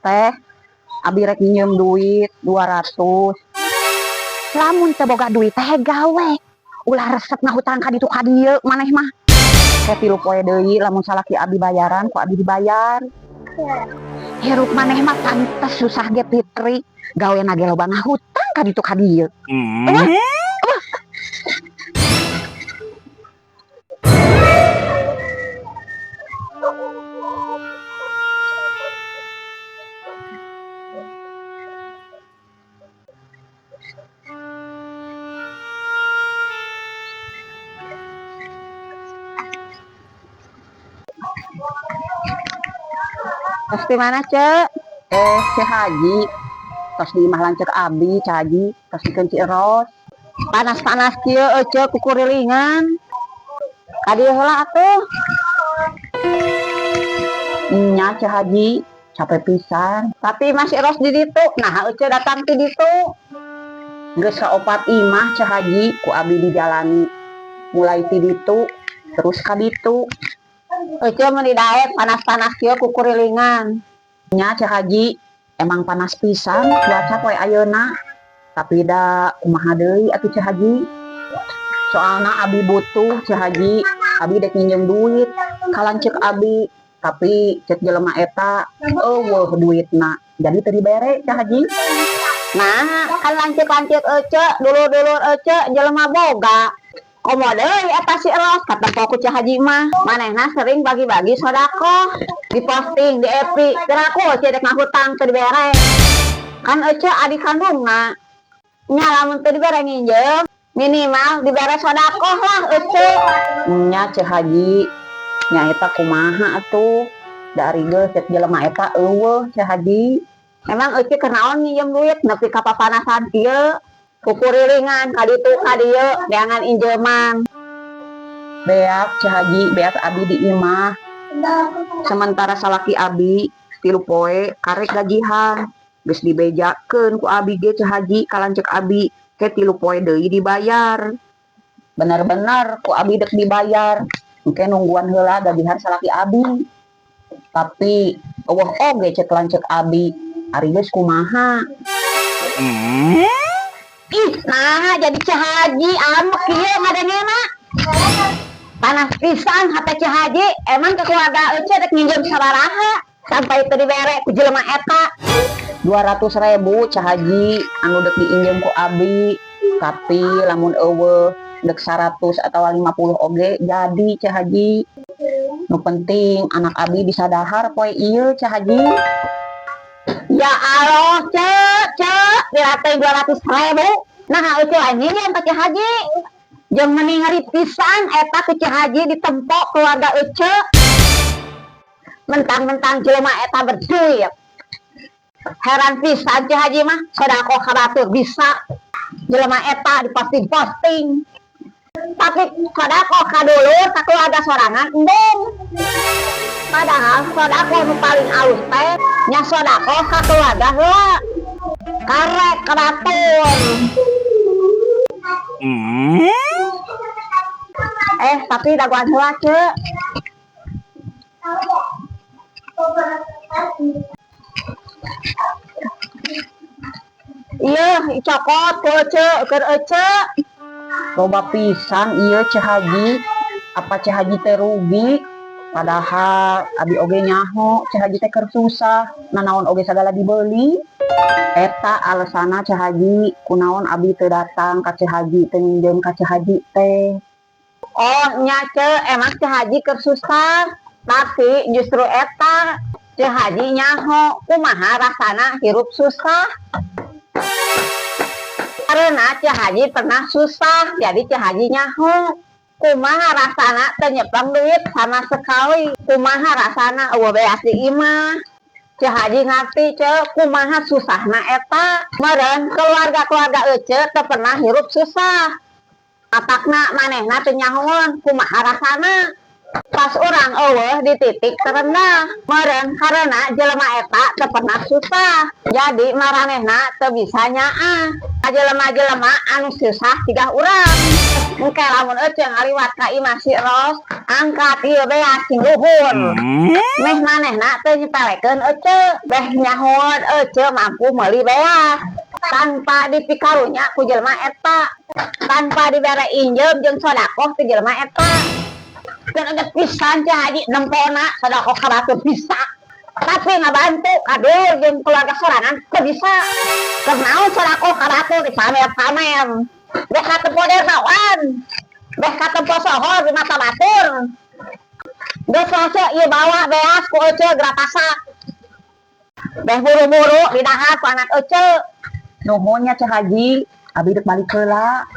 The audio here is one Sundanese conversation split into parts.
Teh, abi rek minjem duit 200. Lamun teu boga duit teh gawe. Ulah resep ngahutang ka ditu ka dieu maneh mah. Ke 3 poe deui lamun salaki abi bayaran ku abi dibayar. Hirup maneh mah pantes susah ge, Fitri. Gawena ge loba ngahutang ka ditu ka dieu. Eueuh, eueuh. Tos di mana, Cek? Eh, Ceu Haji. Tos di imah lanceuk abi, Ceu Haji. Tos dikeun Ci Eros. Panas-panas kieu ece kukurilingan. Ka dieu heula atuh. Nya, Ceu Haji, capek pisan. Tapi masih Eros di ditu. Nah, ece datang ti ditu. Geus saopat imah, Ceu Haji, ku abi dijalani. Mulai ti ditu terus ka ditu. Ece meni daek panas-panas kieu kukurilingan. Nya, Ceu Haji, emang panas pisan cuaca poe ayeuna. Tapi da kumaha deui atuh, Ceu Haji. Soalna abi butuh, Ceu Haji, abi dek minjem duit ka lanceuk abi. Tapi cek jelema eta euweuh duitna. Jadi teu dibere, Ceu Haji. Nah, kan lanceuk-lanceuk ece, dulur-dulur ece jelema boga. Komo deui eta si Eros, katempo ku Ceu Haji mah. Manehna sering bagi-bagi sodakoh, diposting di FB. Geraku ece dek ngahutang teu dibere. Kan ece adik kandungna. Nya lamun teu dibere nginjem, minimal dibere sodakoh lah ece. Nya, Ceu Haji, nya eta kumaha atuh? Da ari geus cek jelema eta euweuh, Ceu Haji. Emang ece keur naon nginjem duit nepi ka papanasan kieu? Kukurilingan ka ditu ka dieu neangan injeman. Beak, Ceu Haji, beak abi di imah. Sementara salaki abi 3 poe karek gajihan. Geus dibejakeun ku abi ge, Ceu Haji, ka lanceuk abi ke 3 poe deui dibayar. Bener-bener ku abi dek dibayar. Engke nungguan heula gajihan salaki abi. Tapi euweuh oge cek lanceuk abi. Ari geus kumaha? Ih, nah jadi Ceu Haji amek kieu ngadengena. Panas pisan hate Ceu Haji, emang ke keluarga ece dek nginjem sabaraha sampai teu dibere ku jelema eta? 200 ribu, Ceu Haji, anu dek diinjem ku abi. Tapi lamun euweuh dek 100 atau 50 oge jadi, Ceu Haji. Nu penting anak abi bisa dahar poe ieu, Ceu Haji. Ya Allah, Cek, Cek, dilatih 200 ribu. Nah, ece lain nginjem ka Ceu Haji. Jeung meni ngeri pisan eta ke Ceu Haji ditempo keluarga ece. Mentang-mentang jelema eta berduit. Heran pisan Ceu Haji mah, sodakoh ka batur bisa. Jelema eta diposting-posting. Tapi sodakoh ka dulur, ka keluarga sorangan embung. Padahal sodakoh nu paling alus teh nya sodakoh ka keluarga heula. Karek ka batur. Eh, tapi dagoan heula, Ceu. Iya, cokot ku ece, keur ece. Loba pisan ieu, Ceu Haji. Apa Ceu Haji teh rugi? Padahal abi oge nyaho Ceu Haji teh keur susah, nanaon oge sagala dibeli. Eta alasana, Ceu Haji, kunaon abi teu datang ka Ceu Haji, teu minjem ka Ceu Haji teh. Oh, nya Ceu, emang Ceu Haji keur susah. Tapi justru eta Ceu Haji nyaho kumaha rasana hirup susah. Karena Ceu Haji pernah susah, jadi Ceu Haji nyaho kumaha rasana teu nyepeng duit sama sekali. Kumaha rasana euweuh beas di imah. Ceu Haji ngarti, Ceu, kumaha susahna eta. Meureun keluarga-keluarga ece teu pernah hirup susah. Matakna manehna teu nyahoeun kumaha rasana. Pas urang euweuh di titik terendah. Meureun karena jelema eta teu pernah susah. Jadi maranehna teu bisa nyaah. Jelema-jelema anu susah siga urang. Engke lamun ece ngaliwat ka imah si Ros, angkat ieu beas sing luhur. Meh manehna teu nyepelekeun ece, beh nyahoan ece mampu meuli beas. Tanpa dipikarunya ku jelema eta, tanpa dibere injem jeung sodakoh ti jelema eta. Dan ada pisan Ceu Haji nempona sodakoh ka batur bisa. Tapi ngabantu kadur jeung keluarga sorangan teu bisa. Keur naon sodakoh ka batur dipamer-pamer. Beh katempo dermawan. Beh katempo sohor di mata batur. Geus ece ieu bawa beas ku ece gratasak. Beh buru-buru didahar ku anak ece. Nuhun nya, Ceu Haji, abi dek balik heula.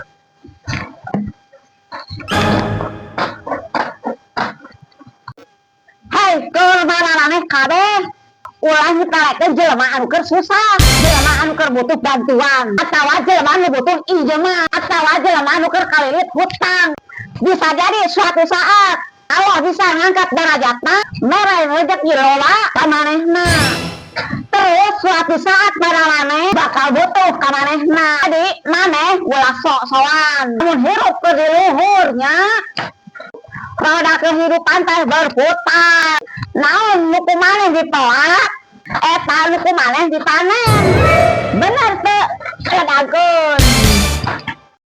Hei, keur maraneh kabeh. Ulah nyepelekeun jelema anu keur susah, jelema anu keur butuh bantuan, atawa jelema anu butuh injeman, atawa jelema anu keur kalilit hutang. Bisa jadi suatu saat Allah bisa ngangkat derajatna, mere rezeki loba ka manehna. Terus suatu saat maraneh bakal butuh ka manehna. Jadi maneh ulah sok-sokan. Mun hirup keur di luhurnya, roda kehidupan teh berputar. Naon nu ku maneh ditolak, eta nu ku maneh dipanen. Bener teu? Ledagkeun.